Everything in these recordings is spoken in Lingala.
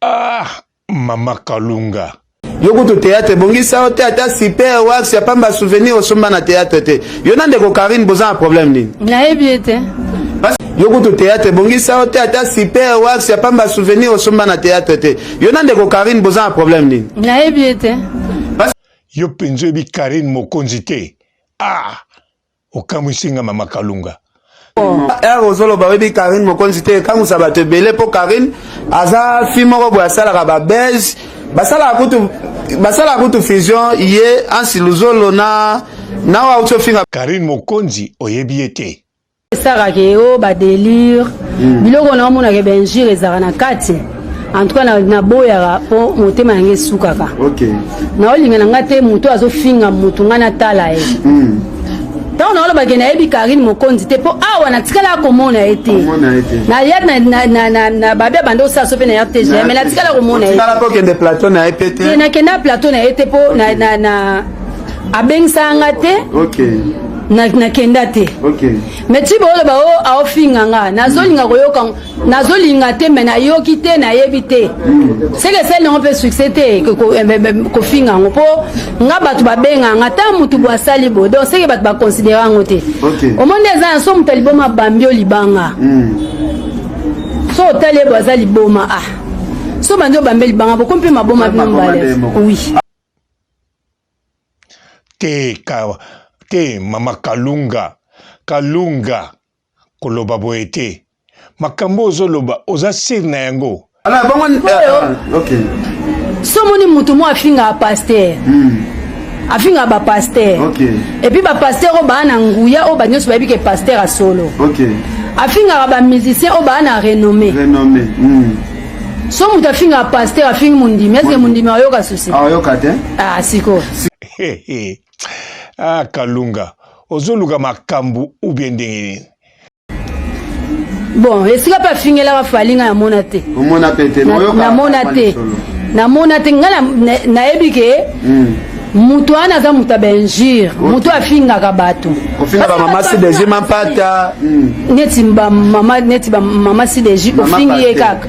Ah mama kalunga. Yo kutu theatre ebongisa yo te ata super wax ya pamba souvenir osomba na theatre te. Yo na ndeko Carine boza na problème nini? Nayebi ye te. Yo kutu theatre ebongisa yo te ata super wax ya pamba souvenir osomba na theatre te. Yo na ndeko Carine boza na problème nini? Nayebi ye te. Yo penza oyebi Carine mokonzi te? Ah Okamwisi nga mama kalunga. Heure ozoloba oyebi Carine Mokonzi te ekangusa bato ebele mpo Carine aza fille moko boye asalaka ba buzz basalaka kutu basalaka kutu fusion ye Ansi Luzolo na na oyo auti ofinga Carine Mokonzi oyebi ye te. Esaka ke o ba delire biloko na omonaka ba injure ezalaka na kati en tout cas naboyaka mpo motema yango esukaka okay. Naolinga na nga te moto azofinga motu ngai natala ye ntango naolobake nayebi Karine Mokonzi te mpo awa natikala komona ye te naya na babi abanda osala so mpe na RTG me natikala komona ye te. Nakenda plateau na ye te mpo abengisaka nga te, nakenda te. Mais ti booloba o aofinga nga, nazolinga koyoka, nazolinga te, me nayoki te, nayebi te seke esali nango mpe succès te kofinga yango mpo nga bato babenga nga ta motu bo asali boye, donc seke bato baconsidere yango te. Omoni eza na so moto ya liboma abambi yo libanga, so otali ye bo aza liboma, ah so bandi obambe libanga bokomi mpe maboma bino mibale, oui. Te ka te mama kalunga kalunga koloba boye te makambo ozoloba oza sire na yango. Ala bongo okay. So omoni motu moko afingaka pasteur, afingaka bapasteur, et puis bapasteur oyo baa na nguya oyo bato nyonso bayebi ke pasteur asolo, afingaka bamusicien oyo baa na renommé. Renommé. So moto afingaka pasteur, afingi mondimi, est-ce mondimi ayoka susi? Ayoka te. Ah sikoyo. Ah kalunga, ozoluka makambo ou bien ndenge nini? Bon, esika mpe afingelaka Fally, ngai namona te. Omona pe te? Namona te, namona te. Ngai nayebi ke moto wana aza moto ya bainjure, moto afingaka bato. Ofinga bamama Sideji Mampata. Neti bamama, neti bamama Sideji, ofingi ye kaka.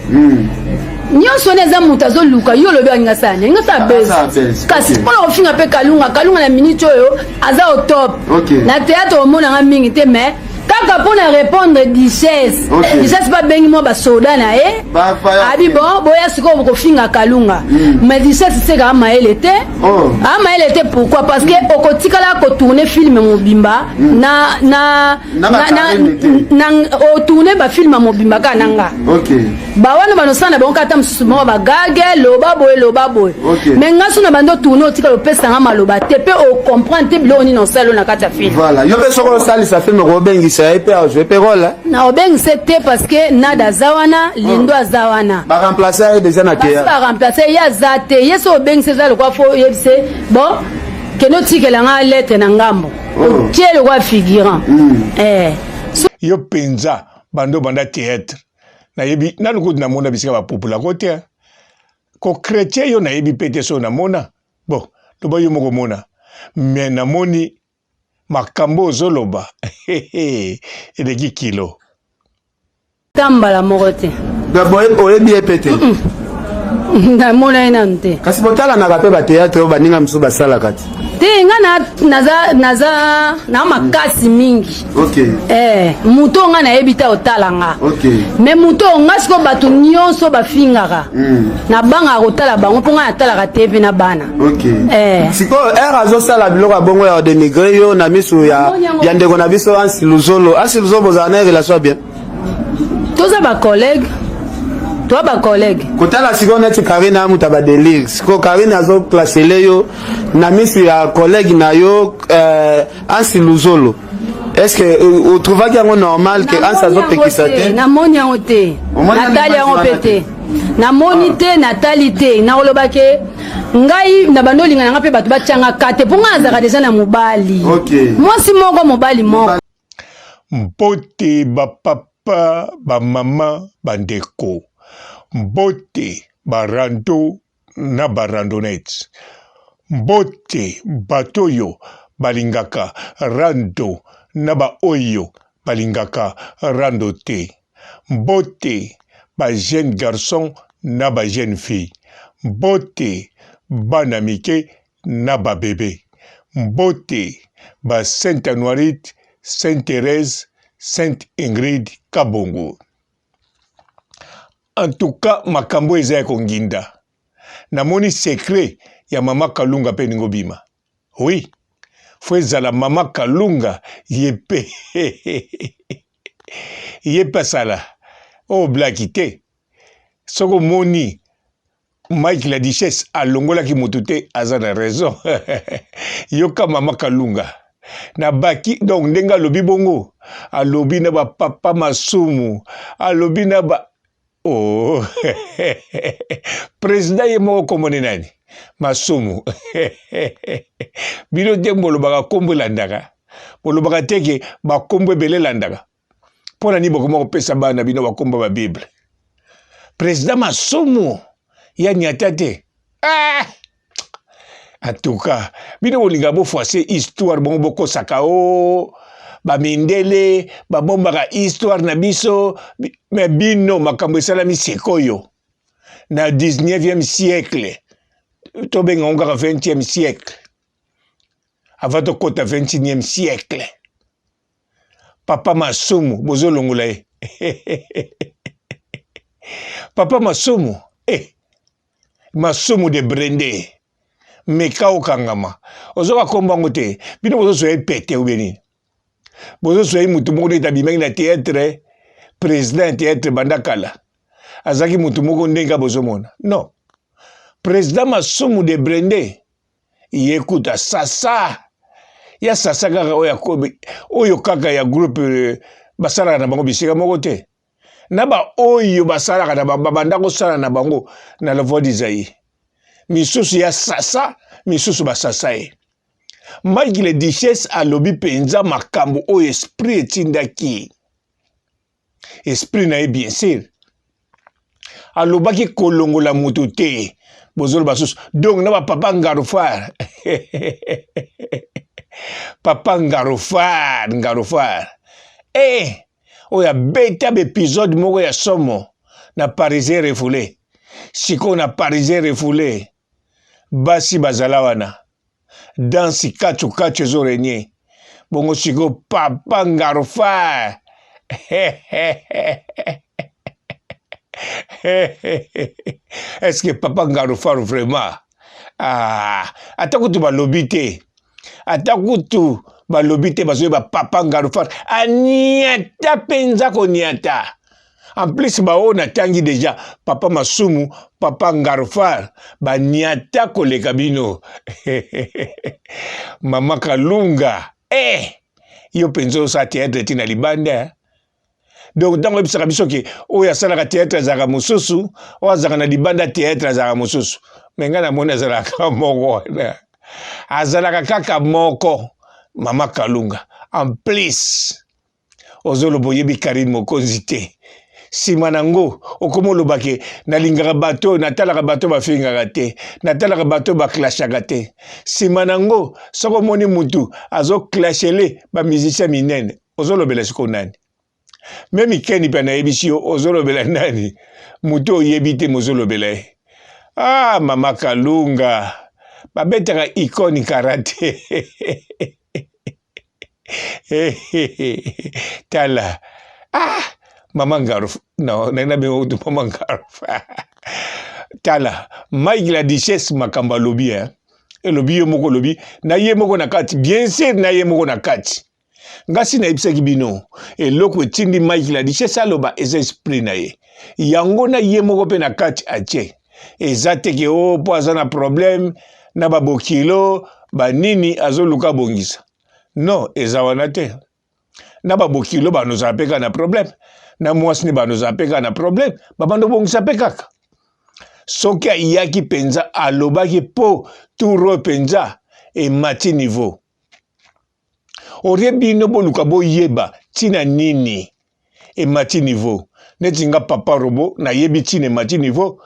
Nyonso wana eza moto azoluka yo olobi alinga sala ndenge asala buzz. Kasi mpona kofinga mpe Kalunga, Kalunga na minute oyo aza au top na théâtre, omonanga mingi te, mais kaka mpona répondre Duchesse. Duchesse mpe abengi mwa basoda na ye, abi bon boya sikoyo kofinga Kalunga. Mais Duchesse sekaka mayele te, aa mayele te. Pourquoi? Parce que okotikala kotourne film mobimba na na otourne bafilm ya mobimba kaka na nga. Bawana banosala na bango kata mosusu moko bagage, loba boye, loba boye, mais nga so na bando tourne, otikala opesanga maloba te mpe ocomprendre te biloko nini osala na kati ya film. Voilà, yo mpe soki osalisa film, okobengisa ye mpe azwe mpe role. Na obengisa te parce que Nada aza wana, Lindo aza wana. Baremplace ye déjà na théâtre. Baremplace ye, aza te. Ye so obengisa eza lokwa fo oyebise bon kende otikela nga lettre na ngambo, otie lokwa figurant. Yo mpenza bando banda théâtre, nayebi nanu kutu namona bisika bapupulako te ko chrétien yo nayebi mpe te so namona bon loba yo moko mona, mais namoni makambo ozoloba eleki kilo. Ta mbala moko te. Oyebi ye mpe te? Namona ye nanu te. Kasi botalanaka mpe bathéâtre oyo baninga mosusu basalaka te? Te, nga naza naza na makasi mingi. Moto oyo nga nayebi te otala nga, mais moto oyo nga sikoyo bato nyonso bafingaka, nabangaka kotala bango mpo nga natalaka te mpe na bana. Sikoyo ere azosala biloko ya bongo ya dénigre yo na miso ya ndeko na biso Ansi Luzolo, Ansi Luzolo bozala na ye relation ya bien? Toza bacollègue, toza bacollègue. Kotala sikoyo neti Karine amuta badélire, sikoyo Karine azoclasele yo na miso ya collègue na yo Ansi Luzolo, est ce que otrouvaki yango normal ke Ansi azopekisa te? Namoni yango te, natali yango mpe te, namoni te, natali te. Nakoloba ke ngai na bando olinga nanga mpe bato batianga ka te mpo ngai nazalaka deja na mobali, mwasi moko, mobali moko. Mbote bapapa, bamama, bandeko. Mbote barando na barandonnette. Mbote bato oyo balingaka rando na baoyo balingaka rando te. Mbote ba jeunes garçons. na ba jeune fille mbote bana mike na ba bebe mbote ba sainte anuarite sainte therese sainte ingrid kabongo en tout cas makambo eza ya konginda namoni secret ya mama kalunga mpe elingi obima oui fo ezala mama kalunga ye mpe ye mpe asala oyo oh, blaki te soki omoni mike la duchesse alongolaki motu te aza na raison yoka mama kalunga na baki donc ndenge alobi bongo alobi na bapapa masumu alobi na ba Oh. President ye moko kombo ni nani? Masumu. Bino te bolobaka kombo elandaka. Bolobaka te ke bakombo ebele elandaka. Mpo na nini bokoma kopesa bana bino bakombo ba Bible? President Masumu ya nyata te. Ah! En tout cas, bino bolinga bofoise histoire bongo bokosaka o oh, bamindele babombaka histoire na biso me bino makambo esalami sikoyo na 19e siècle tobenga yango kaka 20e siècle avant tokota 21e siècle papa masumu bozolongola ye papa masumu eh. Masumu de brende meka okangama ozoka kombo yango te bino bozozwa ye pete obe nini bozozwa ye motu moko ndenge abimaki na theatre president ya theatre banda kala azalaki motu moko ndenge bozomona non president masumu de brende ye kuta sasa ya sasa kaka oyo oyo kaka ya groupe euh, basalaka na bango bisika moko te na baoyo basalaka na babanda kosala na bango na la voix d'Isaïe misusu ya sasa misusu basasa ye Mike le Duchesse alobi mpenza makambo oyo esprit etindaki esprit na ye bien sûr alobaki kolongola moto te bozoloba susu donc na bapapa ngarofar papa ngarofar ngarofar eh oyo abeta baepisode moko ya somo na parisien refoule sikoyo na parisien refoule basi bazala wana dansi kacu kacu ezo renie bongo sikoyo papa ngarfa est ce que papa ngarufar vraiment ah, ata kutu balobi te ata kutu balobi te bazoyeba papa ngarufar aniata mpenza koniata en plus baoyo natangi deja papa masumu papa ngarufar baniata koleka bino mama kalunga eh yo mpenza osala théâtre ti na libanda eh? Donc ntango oyebisaka biso ke oyo asalaka théâtre azalaka mosusu, oyo azalaka na libanda théâtre azalaka mosusu, me ngai namoni azalaka moko wana, azalaka kaka moko. Mama Kalunga, en plus ozoloba oyebi Karine Mokonzi te, nsima na yango okoma oloba ke nalingaka bato oyo, natalaka bato oyo bafingaka te, natalaka bato oyo baklashaka te. Nsima na yango soki omoni mutu azoklashele bamusicien minene, ozolobela sikoyo nani? Meme Keni mpe nayebisi yo ozolobela nani? Moto oyebi te mozolobela ye. Ah, mama Kalunga, babetaka icone karate. Tala. Ah, mama Ngarufu. Non, ngai nabenga kutu mama Ngarufu. Tala, Mike la Duchesse makambo alobi hein. Elobi yo moko olobi na ye moko na kati, bien sûr na ye moko na kati. Nga si nayebisaki bino eloko etindi Mike la Duchesse aloba eza esprit na ye. Yango na ye moko pe na kati atie. Eza te ke oh po aza na problème na ba bokilo ba nini azoluka abongisa. Non, eza wana te. Na ba bokilo banozala pe kaka na problème. Na mwasi ne banozala pe kaka na problème. Babanda obongisa pe kaka. Soki ayaki penza alobaki po tour oyo penza emati niveau. Orie bino boluka boyeba tina nini emati niveau neti nga papa robot nayebi tina emati niveau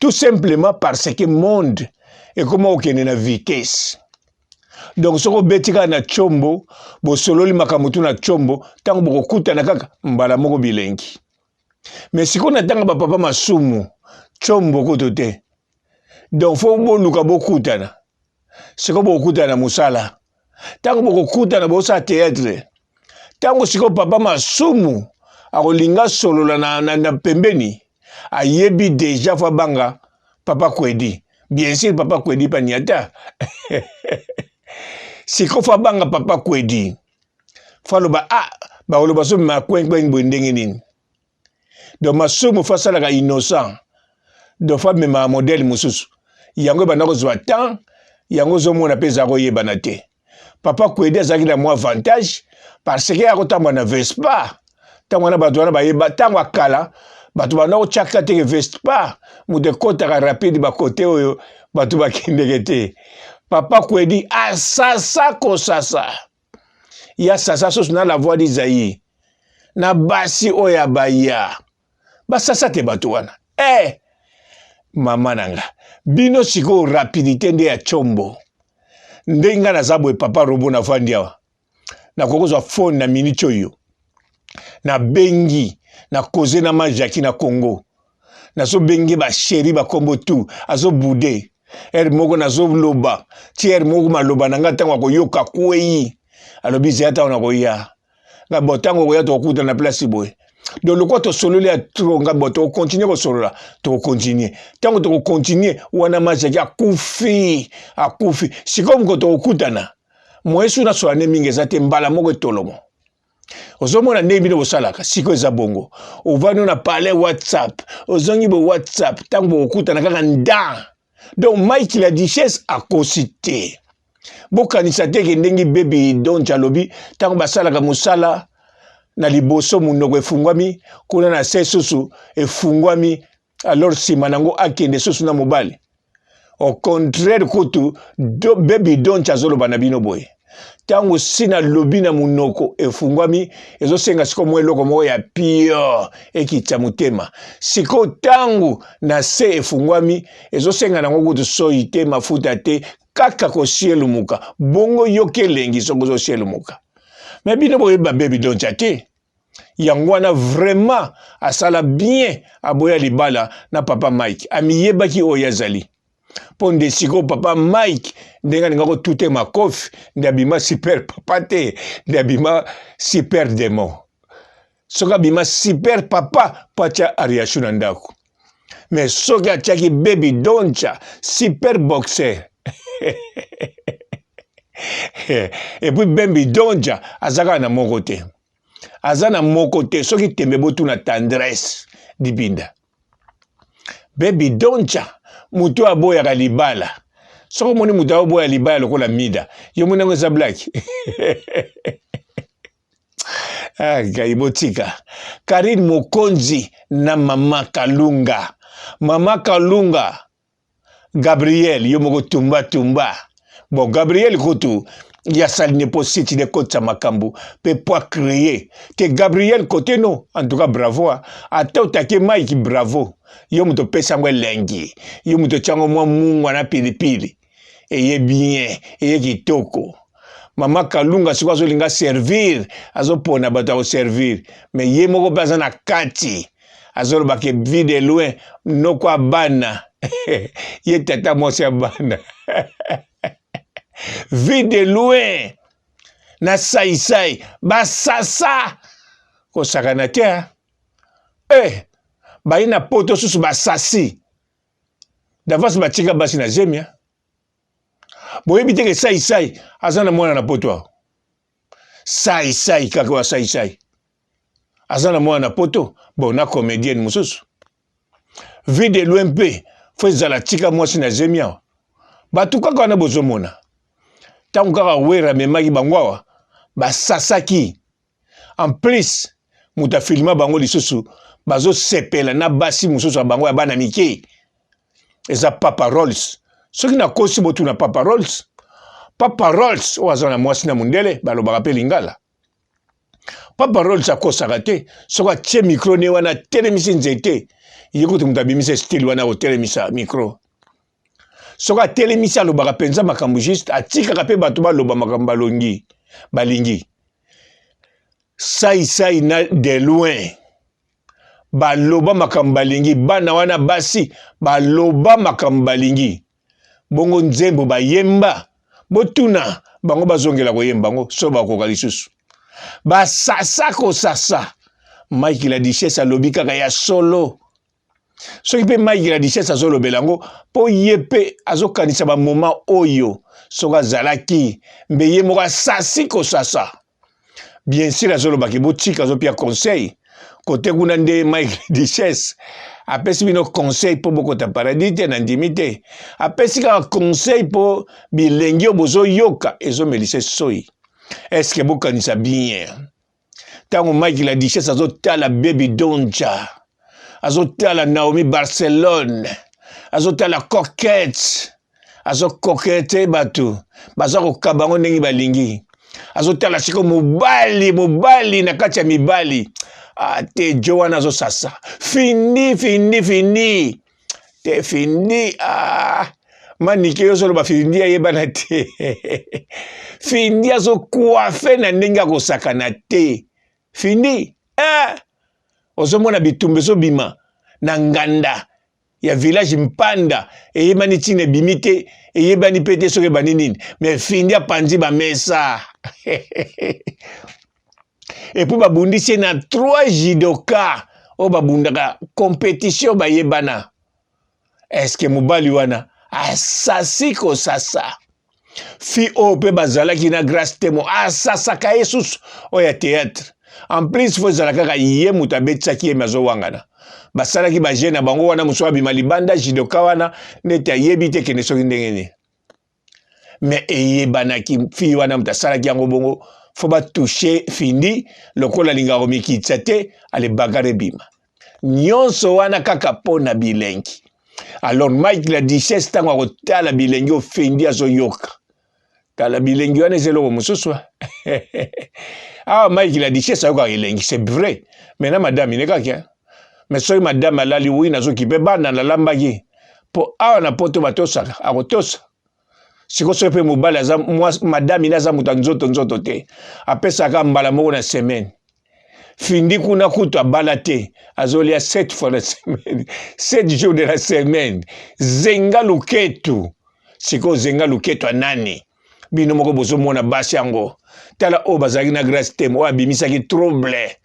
tout simplement parce que monde ekoma kokende na vitesse donc soki obeti kaka na tshombo bosololi makambo tu na tshombo ntango bokokutana kaka mbala moko bilengi me sikoyo na ntanga bapapa masumu Tshombo kutu te. Donc faut boluka bokutana. Sikoyo bokutana na mosala. Ntango bokokutana bosala théâtre. Ntango sikoyo papa Masumu akolinga solola na, na, na pembeni, ayebi deja fo abanga papa Kwedi. Bien sûr papa Kwedi pa niata. Sikoyo fo abanga papa Kwedi. Fo aloba ah bakoloba so makwenkweng boye ndenge nini? Donc masumu fo asalaka innocent. Donc fo amemaka modèle mosusu. Yango ebanda kozwa temps, yango ozomona mpe eza koyebana te. Papa Kwedi azalaki na mwa avantage parce que akotambola na Vespa. Ntango wana bato wana bayeba, ntango ya kala bato banda kotyaka te ke Vespa moto ekotaka rapide bakote oyo bato bakendeke te. Papa Kwedi asasa kosasa ya sasa susu na la voix du Zaïre na basi oyo ya baya basasa te bato wana eh mama na nga bino sikoyo rapidité nde ya chombo nde nga naza boye papa robo navandi awa nakoki kozwa fone na miniti oyo nabengi na koze na ma jacki na congo nazobenge basheri bakombo tu azobude ere moko nazoloba ti ere moko maloba na ngai ntango akoyoka kwei alobi zeya ntango nakoya nga bo ntango okoya tokokutana na place boye donc lokola tosololi ya trop nga bo tokokontinue kosolola tokokontinue ntango tokokontinue wana majaki akufi akufi sikoyo moko tokokutana moyesu nasola nde mingi eza te mbala moko etolomo ozomona ndenge bino bosalaka sikoyo eza bongo ovandi na palais whatsapp ozongi bo whatsapp ntango bokokutana kaka nda donc mike la duchesse akosi te Bokanisa te ke ndenge Baby Donch alobi ntango basalaka mosala na liboso monoko efungwami kuna na se susu efungwami alors nsima nango akende susu na mobali au contraire kutu do, Baby Donch azoloba na bino boye ntango si nalobi na monoko efungwami ezosenga sikoyo mwa eloko moko ya pure ekitisa motema sikoyo ntango na se efungwami ezosenga nango kutu soyi te mafuta te kaka kosielumuka bongo yoka elengi soki ozosielumuka me bino boyeba bebi donja te yango wana vraiment asala bien aboya libala na papa mike amiyebaki oyo azali mpo nde sikoyo papa mike ndenge alinga kotute makofi nde abima super papa te nde abima super demon soki abima super papa mpo atya ariashu na ndako me soki atiaki baby doncha super boxer epuis bembi donja aza kaka na moko te aza na moko te soki tembe botuna tendresse dibinda baby doncha moto oyo aboyaka libala soki omoni moto aoboya libala lokola mida yo moni yango eza blaki Ah, ngai botika Karine Mokonzi na mama Kalunga, mama Kalunga Gabriel yo moko tumba tumba. Bon Gabriel kutu ya saline po site de kotisa makambo pe po a créer te Gabriel côté no en tout cas bravo hein. Ata otake Mike bravo yo moto opesa yango elengi yo moto otya yango mwa mungwa na pilipili eye bien eye kitoko mama kalunga sikoyo azolinga servir azopona bato ya koservir me ye moko mpe aza na kati azoloba ke vie de loin noko ya bana ye tata mwasi ya bana vie de loin na saisai basasa kosakana te eh, baye na poto susu basasi d'avance batika basi na zemi boyebi te ke sai sai aza na mwana na poto awa sai sai kaka wa sai sai aza na mwana na poto bon na comedienne mosusu vie de loin mpe fo ezala tika mwasi na zemi awa bato kaka wana bozomona ntango kaka wera amemaki bango awa basasaki En plus moto afilma bango lisusu bazosepela na basi mosusu ya bango ya bana mike eza papa Rolls. Soki nakosi botuna papa Rolls. Papa Rolls oyo aza na mwasi na mondele balobaka mpe lingala. Papa Rolls akosaka te soki atie micro ne wana atelemisi nzete ye kutu moto abimisa style wana kotelemisa micro soki atelemisi alobaka mpenza makambo juste atikaka mpe bato baloba makambo balongi balingi sai sai na de loin. Baloba makambo balingi, bana wana basi baloba makambo balingi. Bongo nzembo bayemba, botuna bango bazongela koyemba yango so bakoka lisusu. Basasa kosasa. Mike la Duchesse alobi kaka ya solo. Soki mpe Mike la Duchesse azolobela yango mpo ye mpe azokanisa ba moment oyo soki azalaki mbe ye moko asasi kosasa. Bien sûr azoloba ke botika azopia conseil kote kuna nde Mike Duchesse apesi bino conseil mpo bokota paradis te, nandimi te. Apesi kaka conseil mpo bilengi oyo bozoyoka ezomelisa soyi. Est-ce que bokanisa bien ntango Mike la Duchesse azotala Baby Donja, azotala Naomi Barcelone, azotala Coquette, azokokete bato baza kokaba yango ndenge balingi, azotala siko mobali mobali na kati ya mibali ah, te jo wana azosasa fini fini fini te fini ah, manike yo ozoloba findi ayebana te findi azokuafe na ndenge akosakana te findi eh! Ozomona bitumba ezobima na nganda ya village Mpanda, eyebani ntina ebimi te, eyebani mpe te soki ebandi nini, me findi apanzi bamesa epuis babundisi ye na 3 judoka oyo babundaka competition bayebana. Eske mobali wana asasi kosasa fi oyo mpe bazalaki na Grace Temo asasaka ye susu oyo ya théâtre en plus fo ezala kaka ye moto abetisaki ye me azowangana basalaki baje na bango wana mosusu abima libanda judoka wana neti ayebi te kende soki ndenge nini me eyebanaki fille wana moto asalaki yango bongo fo batouche findi lokola alingaka komikitisa te ale bagare ebima nyonso wana kaka mpo na bilengi. Alors Mike la Duchesse ntango akotala bilengi oyo Fendi azoyoka, tala bilengi wana eza eloko mosusu. Awa Mike la Duchesse ayokaka elengi, c'est vrai, mais na madame inekaki mais soki madame alali wi nazokipe bana nalambaki mpo awa na poto batosaka, akotosa siko soki mpe mobali aza madame ine aza moto ya nzoto nzoto te, apesaka mbala moko na semaine. Findi kuna kutu abala te, azolia 7 fois la semaine, 7 jours de la semaine. Zenga luketu. Sikoyo zenga luketu ya nani? Bino moko bozomona basi yango. Tala oyo bazalaki na Grace Temo, oyo abimisaki trouble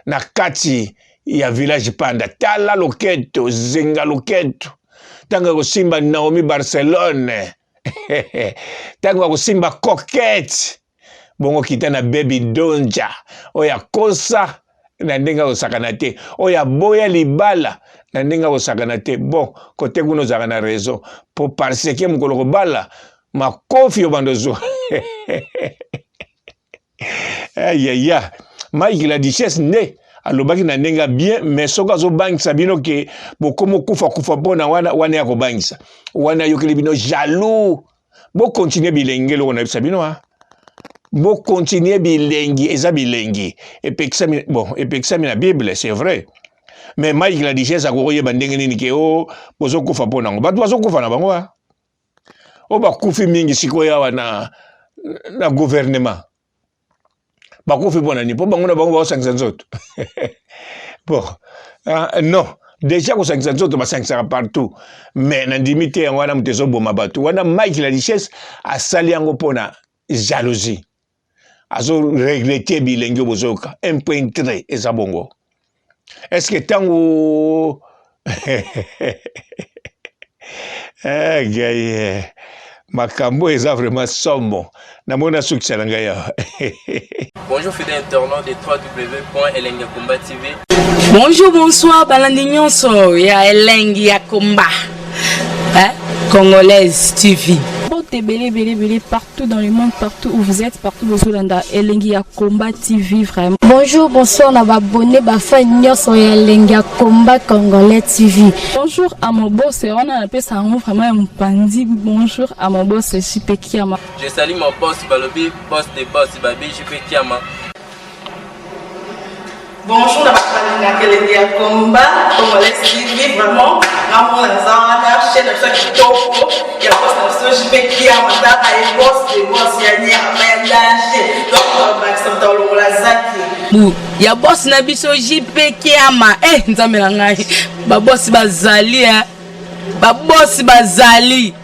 na kati ya village Panda. Tala loketo, zenga luketu. Tango akosimba Naomi Barcelone. Tango akosimba Coquette. Bongo kita na Baby Donja oyo akosa na ndenge akosakana te, oyo aboya libala na ndenge akosakana te. Bon, kote kuna ozalaka na raison po parce que mokolo kobala makofi obanda ozwa ayaya. Mike la Duchesse nde alobaki na ndenge ya bien, mais soki azobangisa bino ke bokomi okufa kufa mpona wana wana ya kobangisa wana, ayokeli bino jaloux. Bo continuer bilengi eloko nayebisa bino ha, bo continuer bilengi, eza bilengi epekisami, bon epekisami na Bible c'est vrai, mais Mike la Duchesse akoki koyeba ndenge nini ke o bozokufa mpo nango, bato bazokufa na bango ha, oyo bakufi mingi sikoyo awa na, na gouvernement bakufi mpo na nini? Mpo bango na bango bakosangisa nzoto bon non deja kosangisa nzoto basangisaka partout, mais nandimi te yango wana moto ezoboma bato wana. Mike la Duchesse asali yango mpo na jalousie, azo regrete bilengi oyo bozoyoka un point trait eza bongo. Est ce que ntango ngai makambo eza vraiment somo, namoni nasukisa na ngai awa. Bonjour fidèle internaute de www.elengiyakomba TV. Bonjour, bonsoir, balandi nyonso ya Elengi ya Komba. Hein? Congolaise TV. Mbote ebele ebele ebele partout dans le monde, partout où vous êtes, partout bozolanda Elengi ya Komba TV vraiment. Bonjour, bonsoir na ba abonné ba fan nyonso ya Elengi ya Komba Congolais TV. Bonjour à mon boss, wana napesa yango vraiment ya mopanzi. Bonjour à mon boss JP Kiama. Je salue mon boss balobi boss de boss babi JP Kiama. Bonjour na bato balingaka Elengi ya Komba Congolais TV, vraiment ngamona naza wana chaîne na biso ya kitoko ya boss na biso JP Kiama, tala ye boss de boss ya nyama ya danger, donc bakisa moto alongola zaki. Bu ya boss na biso JP Kiama. Eh nzambe na ngai. Ba boss bazali eh. Ba boss bazali.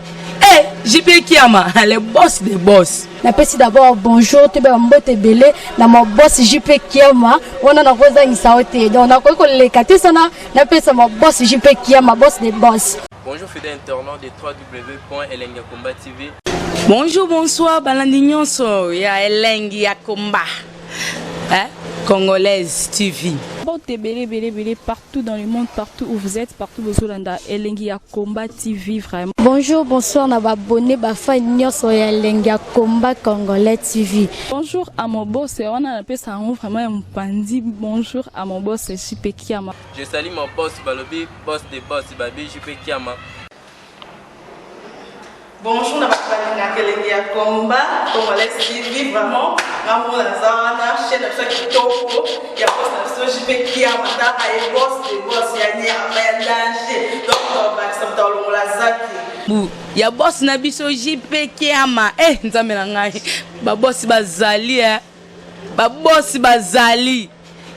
Eh JP Kiama, le boss des boss. Napesi d'abord bonjour toyeba mbote ebele na ma boss JP Kiama wana nakozangisa yo te donc nakoki koleka te sana napesa ma boss JP Kiama boss de boss. Bonjour fidèle internaute de www.elengiyakomba TV. Bonjour, bonsoir, balandi nyonso ya Elengi ya Komba. Hein? Congolaise TV. Mbote ebele ebele ebele partout dans le monde, partout où vous êtes, partout bozolanda Elengi ya Combat TV vraiment. Bonjour, bonsoir na ba abonné ba fan nyonso ya Elengi ya Combat Congolais TV. Bonjour à mon boss, wana napesa yango vraiment ya mopanzi. Bonjour à mon boss JP Kiama. Je salue mon boss balobi boss de boss babi JP Kiama. Bonjour na bato balingaka elengi ya combat congolais TV vraiment nga moko naza wana chaîne na biso ya kitoko ya boss na biso JP Kiama taka ye boss de boss ya nyama ya danger donc tobakisa moto alongola zaki Bu ya boss na biso JP Kiama. Eh nzambe na ngai. Ba boss bazali eh. Ba boss bazali.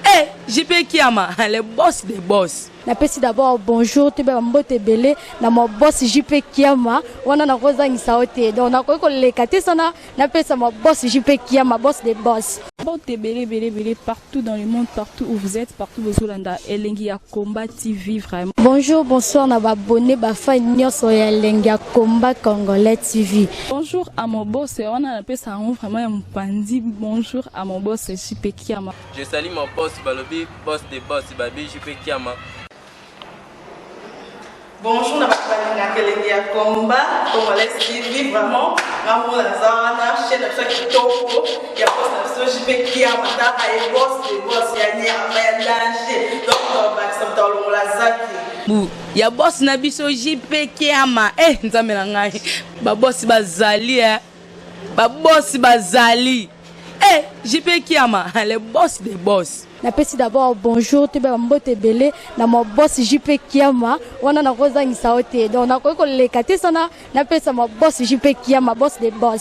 Eh JP Kiama, le boss des boss. Napesi d'abord bonjour toyeba mbote ebele na ma boss JP Kiama wana nakozangisa yo te donc nakoki koleka te sana napesa ma boss JP Kiama boss de boss. Mbote ebele ebele ebele partout dans le monde, partout où vous êtes, partout bozolanda Elengi ya Combat TV vraiment. Bonjour, bonsoir na ba abonné ba fan nyonso ya Elengi ya Combat Congolais TV. Bonjour à mon boss, wana napesa yango vraiment ya mopanzi. Bonjour à mon boss JP Kiama. Je salue mon boss balobi boss de boss babi JP Kiama. Bonjour na bato balingaka elengi ya combat congolais TV vraiment nga moko naza wana chaîne na biso ya kitoko ya boss na biso JP Kiama taka ye boss de boss ya nyama ya danger donc tobakisa moto alongola zaki. Bu ya boss na biso JP Kiama. Eh nzambe na ngai. Ba boss bazali eh. Ba boss bazali. Eh JP Kiama, le boss des boss. Napesi d'abord bonjour toyeba mbote ebele na ma boss JP Kiama wana nakozangisa yo te donc nakoki koleka te sana napesa ma boss JP Kiama boss de boss.